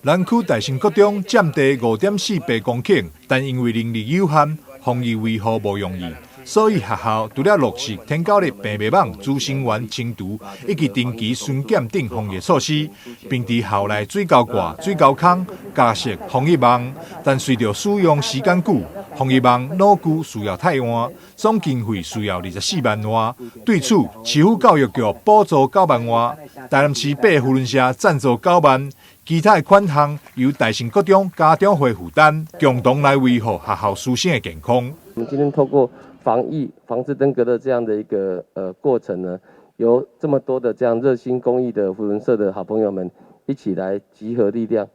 南區大成國中佔地5.4平公頃，但因為人力有限，防疫維護無容易，所以學校除了落實天狗日病媒蚊、孳生源清除以及定期巡檢等防疫措施，並佇校內水溝蓋、水溝空加設防疫網。但隨著使用時間久，防疫網老舊需要替換，總經費需要24萬外。對此，市府教育局補助9萬外，台南市八扶輪社贊助九萬，其他的款項由大成國中家長會負擔，共同來維護學校師生的健康。我們今天透過防疫防治登革熱這樣的一個過程呢，由這麼多的這樣熱心公益的扶輪社的好朋友們一起來集合力量。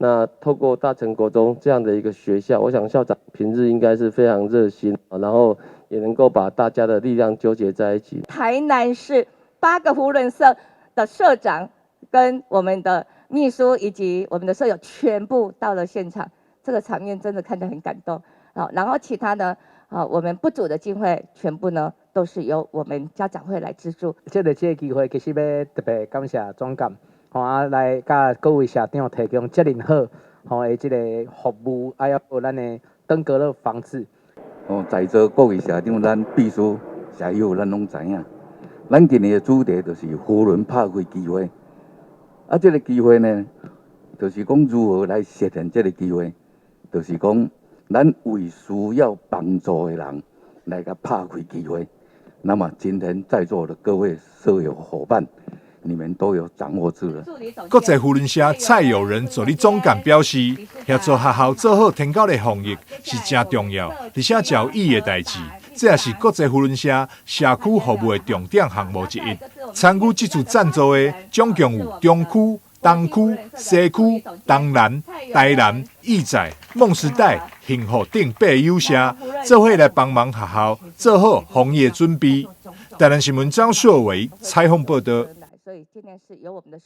那透過大成國中這樣的一個學校，我想校長平日應該是非常熱心，然後也能夠把大家的力量糾結在一起。台南市八個扶輪社的社長跟我們的秘書以及我們的社友全部到了現場，這個場面真的看得很感動。好，然後其他呢，啊，我們不足的經費全部呢都是由我們家長會來資助。藉著這個機會，其實欲特別感謝總監，吼啊來佮各位社長提供遮爾好吼的這個服務，啊，猶有咱的登革熱防治。哦，在座各位社長，咱秘書、社友，咱攏知影。咱今年的主題就是扶輪拍開機會。啊，這個機會呢，就是講如何來實現這個機會，就是講咱為需要幫助的人來共拍開機會。那麼今天在座的各位社友夥伴，你們都有掌握住了。國際扶輪社蔡友仁助理總幹表示，協助學校做好天狗日防疫是誠重要，而且誠有意義的代誌。這也是國際扶輪社社區服務的重點項目之一。參與這次贊助的總共有中區、東區、西區、東南、台南、義載、夢時代、幸福等八友社，做伙來幫忙學校做好防疫的準備。台南新聞張碩偉採訪報道。所以今年是由我們的。